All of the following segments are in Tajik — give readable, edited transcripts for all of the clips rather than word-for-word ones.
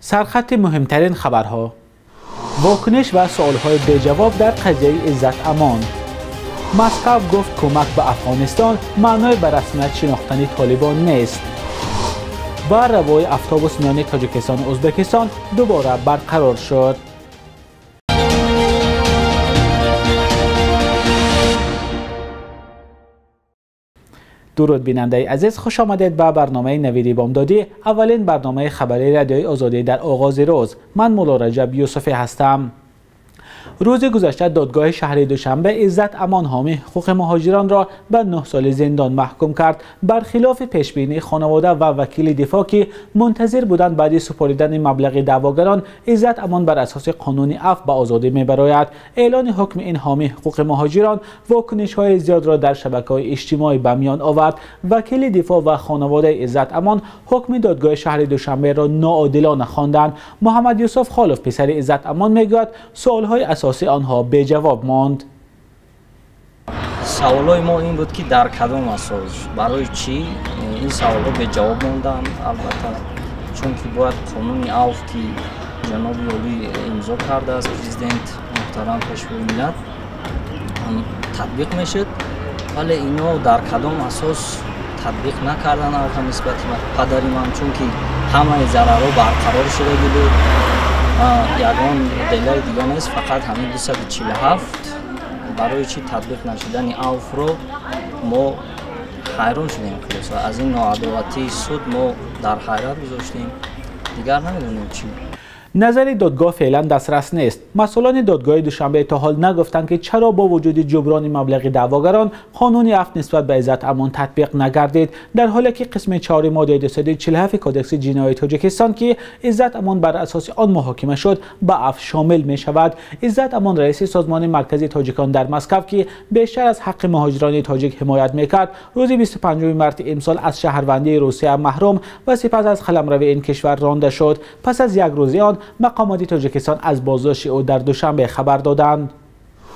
Сархати муҳимтарин хабарҳо: вокуниш ва суолҳои беҷавоб дар қазияи Иззат Амон. Москва гуфт кӯмак ба Афғонистон маънои ба расмият шинохтани Толибон нест. Ва равои автобус миёни Тоҷикистон ва Ӯзбекистон дубора барқарор шуд. Дуруд бинандаи азиз, хуш омадед ба барномаи Навиди Бомдодӣ, аввалин барномаи хабарии Радиои Озодӣ дар оғози рӯз. Ман Мулло Раҷаб Юсуфӣ ҳастам. Рӯзи гузашта додгоҳи шаҳри Душанбе Иззат Амон ҳомии ҳуқуқи муҳоҷиронро ба 9 соли зиндон маҳкум кард. Бархилофи пешбинии хонавода ва вакили дифоъ, ки мунтазир буданд баъди супоридани маблағи даъвогарон, Иззат Амон бар асоси қонуни афв ба озодӣ мебарояд. Эълони ҳукми ин ҳомии ҳуқуқи муҳоҷирон вокунишҳои зиёдро дар шабакаҳои иҷтимоӣ ба миён овард. Вакили дифоъ ва хонаводаи Иззат Амон ҳукми додгоҳи шаҳри Душанберо ноодилона хонданд. Муҳаммад Юсуф Холов, писари Иззат Амон, мегӯяд суолҳои асосии онҳо беҷавоб монд. Саволҳои мо ин буд, ки дар кадом асос, барои чӣ ин саволҳо беҷавоб монданд. Албатта, чунки бояд қонуни авф, ки ҷаноби олӣ имзо кардааст, президент муҳтарам Пешвои миллат, татбиқ мешуд, вале ино дар кадом асос татбиқ накарданд авфа нисбати падари ман, чунки ҳамаи зарарҳо барқарор шудагӣ буд. Ягон делаи дига нест, фақат ҳамин 247 барои чӣ татбиқ нашудани авфро мо ҳайрон шудем. Хулоса, аз ин ноадолатии суд мо дар ҳайрат гузоштем, дигар намедонем чӣ. Назари додгоҳ феълан дастрас нест. Масъулони додгоҳи Душанбе то ҳол нагуфтанд, ки чаро бо вуҷуди ҷуброни маблағи даъвогарон қонуни афв нисбат ба Иззат Амон татбиқ нагардид, дар ҳоле ки қисми 4 моддаи 247 Кодекси ҷиноии Тоҷикистон, ки Иззат Амон бар асоси он муҳокима шуд, ба афв шомил мешавад. Иззат Амон, раиси созмони маркази тоҷикон дар Москва, ки бештар аз ҳаққи муҳоҷирони тоҷик ҳимоят мекард, рӯзи 25 марти имсол аз шаҳрвандии Русия маҳрум ва сипас аз қаламрави ин кишвар ронда шуд. Пас аз як рӯзи он мақомоти Тоҷикистон аз боздошти ӯ дар Душанбе хабар доданд.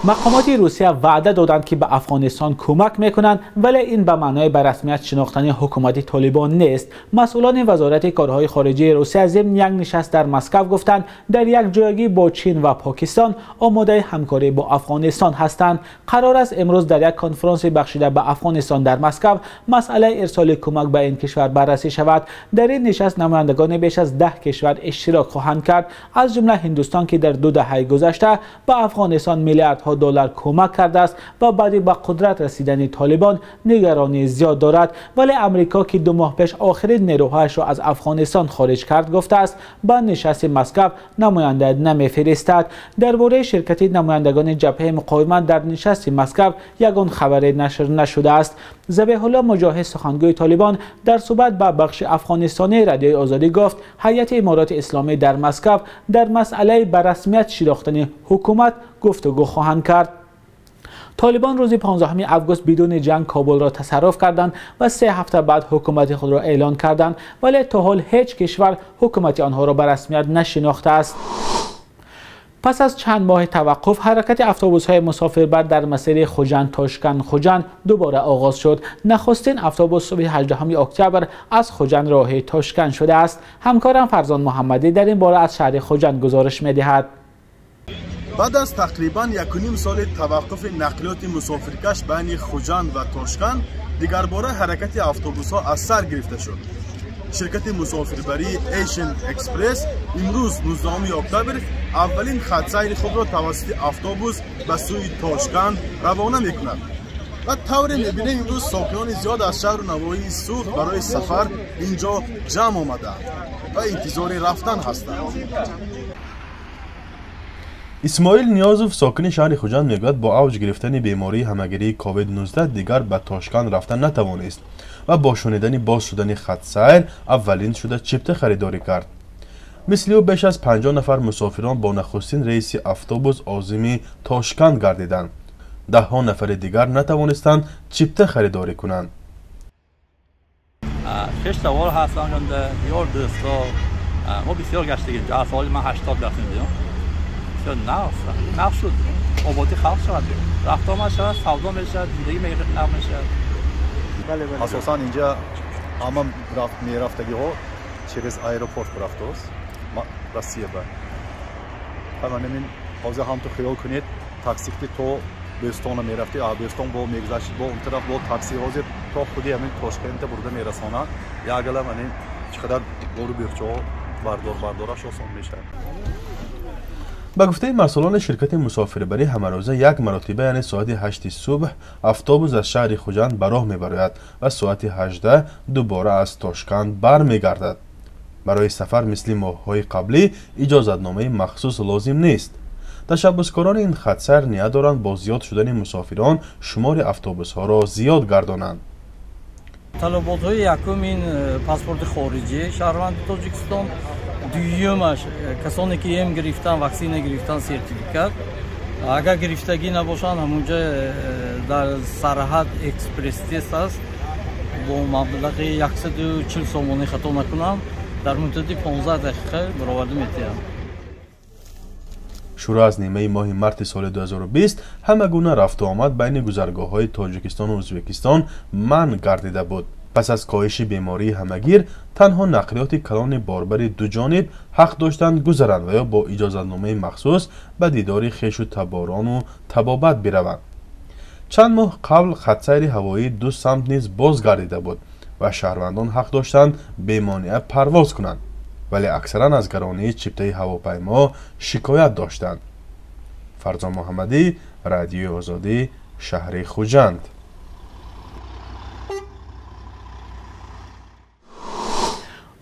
Мақомоти Русия ваъда доданд, ки ба Афғонистон кӯмак мекунанд, вале ин ба маънои ба расмият шинохтани ҳукумати Толибон нест. Масъулони Вазорати корҳои хориҷии Русия зимни як нишаст дар Москва гуфтанд, дар як ҷойгӣ бо Чин ва Покистон омодаи ҳамкорӣ бо Афғонистон ҳастанд. Қарор аст имрӯз дар як конфронси бахшида ба Афғонистон дар Москва масъалаи ирсоли кӯмак ба ин кишвар баррасӣ шавад. Дар ин нишаст намояндагони беш аз 10 кишвар иштирок хоҳанд кард, аз ҷумла Ҳиндустон, ки дар 2 даҳаи гузашта ба Афғонистон миллиардҳо доллар кӯмак кардааст ва баъди ба қудрат расидани Толибон нигаронии зиёд дорад. Вале Амрико, ки 2 моҳ пеш охирин нерӯҳояшро аз Афғонистон хориҷ кард, гуфтааст ба нишасти Москва намоянда намефиристад. Дар бораи ширкати намояндагони ҷабҳаи муқовимат дар нишасти Москва ягон хабаре нашр нашудааст. Забиҳулло Муҷоҳид, сухангӯи Толибон, дар суҳбат ба бахши афғонистонии Радиои Озодӣ гуфт, ҳайати Имороти Исломӣ дар Москва дар масъалаи ба расмият шинохтани ҳукумат гуфтугӯ хоҳанд кард. Толибон рӯзи 15 август бидуни ҷанг Кобулро тасарруф карданд ва 3 ҳафта баъд ҳукумати худро эълон карданд, вале то ҳол ҳеҷ кишвар ҳукумати онҳоро ба расмият нашинохтааст. Пас аз чанд моҳи таваққуф, ҳаракати автобусҳои мусофирбар дар масири Хуҷанд-Тошканд-Хуҷанд дубора оғоз шуд. Нахустин автобус субҳи 18 октябр аз Хуҷанд роҳи Тошканд шудааст. Ҳамкорам Фарзон Муҳаммадӣ дар ин бора аз шаҳри Хуҷанд гузориш медиҳад. Баъд аз тақрибан 1,5 соли таваққуфи нақлиёти мусофиркаш байни Хуҷанд ва Тошканд, дигарбора ҳаракати автобусҳо аз сар гирифта шуд. Ширкати мусофирбарии Asian Express имрӯз 19 октябр аввалин хатсайри худро тавассути автобус ба сӯи Тошканд равона мекунад. Ва тавре мебинем, имрӯз сокинони зиёд аз шаҳру навоҳии Суғд барои сафар инҷо ҷамъ омадаанд ва интизори рафтан ҳастанд. Исмоил Ниёзов, сокини шаҳри Хуҷанд, мегӯяд бо авҷ гирифтани бемории ҳамагирии COVID-19 дигар ба Тошканд рафта натавонист ва бо шунидани боз шудани хатсайр аввалин шуда чипта харидорӣ кард. Мисли ӯ беш аз 50 нафар мусофирон бо нахустин рейси автобус озими Тошканд гардиданд. Даҳҳо нафари дигар натавонистанд чипта харидорӣ кунанд. 6 савол ҳастам, ёр дӯсто, мо бисёр гаштагем. Соли ман 80 рафтем. Бисёр нағз шуд. Ободӣ халқ шавад, рафтуомад шавад, савдо мешавад, зиндагӣ нағз мешавад. Асосан инҷа ҳама мерафтагиҳо через аэропорт рафтааст. Россия ба. Ҳамин ҳозир ҳам ту хиёл кунед, такси ки то Бӯстона мерафти, а Бӯстон бо мегузашт, бо он тараф бо такси ҳозир то худи ҳамин Тошкента бурда мерасонад. Ягалам ҳамин чӣ қадар бору бирчаҳо бардораш осон мешавад. Ба гуфтаи масъулони ширкати мусофирбарӣ, ҳамарӯза як маротиба, яъне соати 8 субҳ, автобус аз шаҳри Хуҷанд ба роҳ мебарояд ва соати 18 дубора аз Тошканд бармегардад. Барои сафар мисли моҳҳои қаблӣ иҷозатномаи махсус лозим нест. Ташаббускорони ин хатсайр ният доранд бо зиёд шудани мусофирон шумори автобусҳоро зиёд гардонанд. Талаботҳои якум ин паспорти хориҷӣ шаҳрванди Тоҷикистон, дуюмаш касоне ки эм гирифтан, ваксина гирифтан, сертификат. Агар гирифтагӣ набошанд, ҳамунҷа дар сарҳад экспресс-тест аст бо маблағи 140 сомонӣ, хато накунам, дар муддати 15 дақиқа бароварда метиҳанд. Шурӯъ аз нимаи моҳи марти соли 2020 ҳама гуна рафтуомад байни гузаргоҳҳои Тоҷикистону Ӯзбекистон манъ гардида буд. Пас аз коҳиши бемории ҳамагир танҳо нақлиёти калони борбари дуҷониб ҳақ доштанд гузаранд ва ё бо иҷозатномаи махсус ба дидори хешу таборону табобат бираванд. Чанд моҳ қабл хатсайри ҳавоии ду самт низ боз гардида буд ва шаҳрвандон ҳақ доштанд бемонеа парвоз кунанд, вале аксаран аз гаронии чиптаи ҳавопаймо шикоят доштанд. Фарзон Муҳаммадӣ, Радиои Озодӣ, шаҳри Хуҷанд.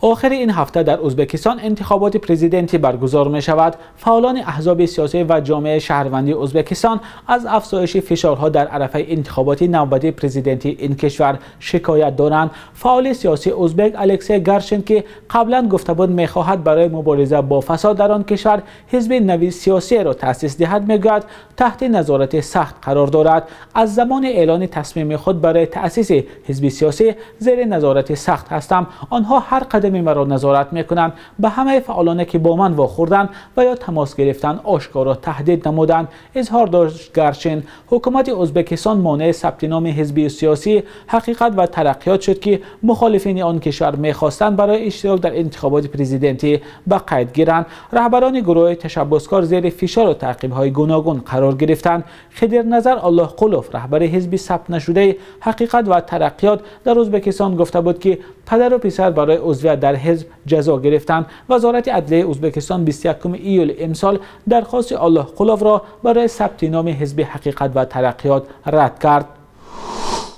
Охири ин ҳафта дар Ӯзбекистон интихоботи президентӣ баргузор мешавад. Фаъолони аҳзоби сиёсӣ ва ҷомеаи шаҳрвандии Ӯзбекистон аз афзоиши фишорҳо дар арафаи интихоботи навбатии президентии ин кишвар шикоят доранд. Фаъоли сиёсии ӯзбек Алексей Гаршин, ки қаблан гуфта буд мехоҳад барои мубориза бо фасод дар он кишвар ҳизби нави сиёсиро таъсис диҳад, мегӯяд таҳти назорати сахт қарор дорад. Аз замони эълони тасмими худ барои таъсиси ҳизби сиёсӣ зери назорати сахт ҳастам. Онҳо ҳар қадами маро назорат мекунанд. Ба ҳамаи фаъолоне ки бо ман вохӯрданд ва ё тамос гирифтанд ошкоро таҳдид намуданд, изҳор дошт Гаршин. Ҳукумати Ӯзбекистон монеи сабти номи ҳизби сиёсӣ Ҳақиқат ва Тараққиёт шуд, ки мухолифини он кишвар мехостанд барои иштирок дар интихоботи президентӣ ба қайд гиранд. Раҳбарони гурӯҳи ташаббускор зери фишору таъқибҳои гуногун қарор гирифтанд. Хидирназар Аллоҳқулов, раҳбари ҳизби сабт нашудаи Ҳақиқат ва Тараққиёт дар Ӯзбекистон, гуфта буд ки падару писар барои узвият дар ҳизб ҷазо гирифтанд. Вазорати адлияи Ӯзбекистон 21 июли имсол дархости Аллоҳқуловро барои сабти номи ҳизби Ҳақиқат ва Тараққиёт рад кард.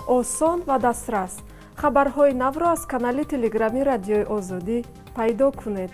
Осон ва дастрас хабарҳои навро аз канали телеграми Радиои Озодӣ пайдо кунед.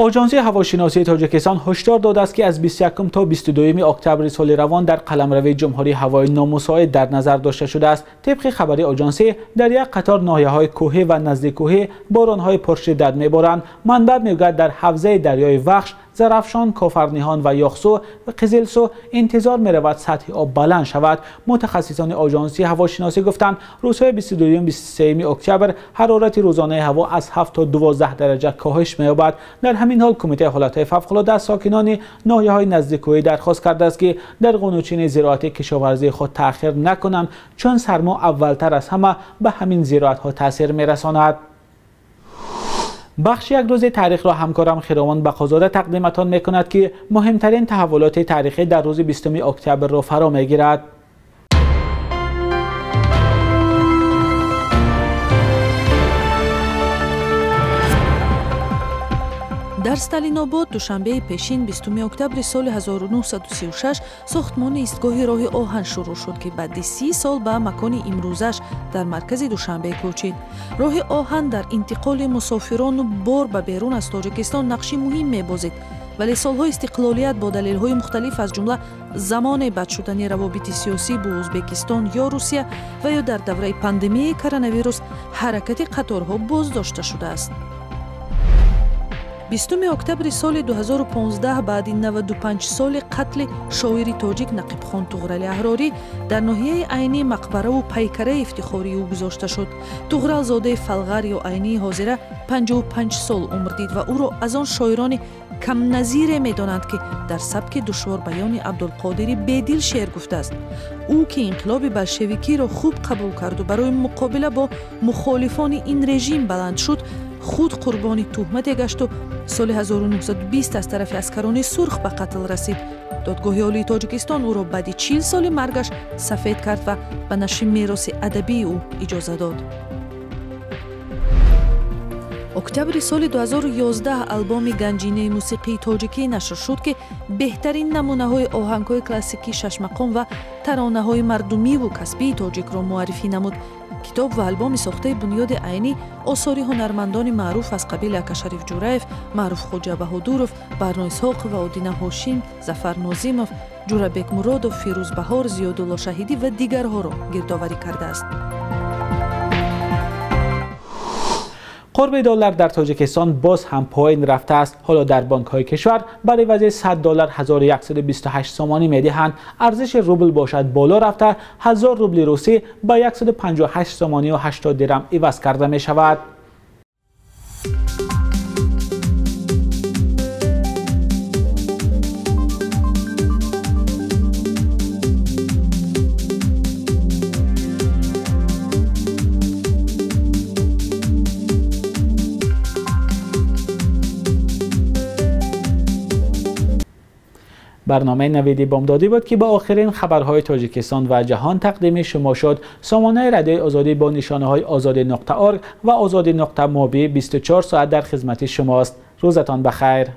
Оҷонсии ҳавошиносии Тоҷикистон ҳушдор додааст, ки аз 21 то 22 октябри соли равон дар қаламрави ҷумҳурӣ ҳавои номусоид дар назар дошта шудааст. Тибқи хабари оҷонсӣ, дар як қатор ноҳияҳои кӯҳӣ ва наздиккӯҳӣ боронҳои пуршиддат меборанд. Манбаъ мегӯяд, дар ҳавзаи дарёи Вахш, Зарафшон, Кофарниҳон ва Яхсу ва Қизилсу интизор меравад сатҳи об баланд шавад. Мутахассисони оҷонсии ҳавошиносӣ гуфтанд, рӯзҳои 22-23 октябр ҳарорати рӯзонаи ҳаво аз 7 то 12 дараҷа коҳиш меёбад. Дар ҳамин ҳол кумитаи ҳолатҳои фавқулода аз сокинони ноҳияҳои наздиккӯҳӣ дархост кардааст, ки дар ғунучини зироати кишоварзии худ таъхир накунанд, чун сармо аввалтар аз ҳама ба ҳамин зироатҳо таъсир мерасонад. Бахши як рӯзи таърихро ҳамкорам Хиромон Бақозода тақдиматон мекунад, ки муҳимтарин таҳаввулоти таърихӣ дар рӯзи 20 октябрро фаро мегирад. Дар Сталинобод душанбеи пешин 20 октябри соли 1936 сохтмони истгоҳи роҳи оҳан шурӯъ шуд, ки баъди 30 сол ба макони имрӯзаш дар маркази Душанбе кӯчид. Роҳи оҳан дар интиқоли мусофирону бор ба берун аз Тоҷикистон нақши муҳим мебозид, вале солҳои истиқлолият бо далелҳои мухталиф, аз ҷумла замоне бад шудани равобити сиёсӣ бо Ӯзбекистон ё Русия ва ё дар давраи пандемияи коронавирус ҳаракати қаторҳо боздошта шудааст. 20 октябри соли 2015 баъди 95 соли қатли шоири тоҷик Нақибхон Туғрали Аҳрорӣ дар ноҳияи Айнӣ мақбараву пайкараи ифтихории ӯ гузошта шуд. Туғрал зодаи Фалғар ё Айнии ҳозира 55 сол умр дид ва ӯро аз он шоирони камназире медонанд, ки дар сабки душворбаёни Абдулқодири Бедил шеър гуфтааст. Ӯ ки инқилоби болшевикиро хуб қабул карду барои муқобила бо мухолифони ин режим баланд шуд, худ қурбони туҳмате гашту соли 1920 аз тарафи аскарони сурх ба қатл расид. Додгоҳи Олии Тоҷикистон ӯро баъди 40 соли маргаш сафед кард ва ба нашри мероси адабии ӯ иҷоза дод. Октябри соли 2011 албоми Ганҷинаи мусиқии тоҷикӣ нашр шуд, ки беҳтарин намунаҳои оҳангҳои классикӣ, шашмақом ва таронаҳои мардумиву касбии тоҷикро муаррифӣ намуд. Китоб ва албоми сохтаи Бунёди Айнӣ осори ҳунармандони маъруф аз қабили Акашариф Ҷураев, Маъруф Хоҷа Баҳодуров, Барно Исҳоқова, Одина Ҳошим, Зафар Нозимов, Ҷурабек Муродов, Фирӯз Баҳор, Зиёдулло Шаҳидӣ ва дигарҳоро гирдоварӣ кардааст. Қурби доллар дар Тоҷикистон боз ҳам поин рафтааст. Ҳоло дар бонкҳои кишвар бар ивази 100 доллар 1128 сомонӣ медиҳанд. Арзиши рубл бошад боло рафта, 1000 рубли русӣ ба 158 сомонию 80 дирам иваз карда мешавад. Барномаи Навиди Бомдодӣ буд, ки ба охирин хабарҳои Тоҷикистон ва ҷаҳон тақдими шумо шуд. Сомонаи Радиои Озодӣ бо нишонаҳои ozodi.org ва ozodi.mobi 24 соат дар хизмати шумост. Рӯзатон бахайр.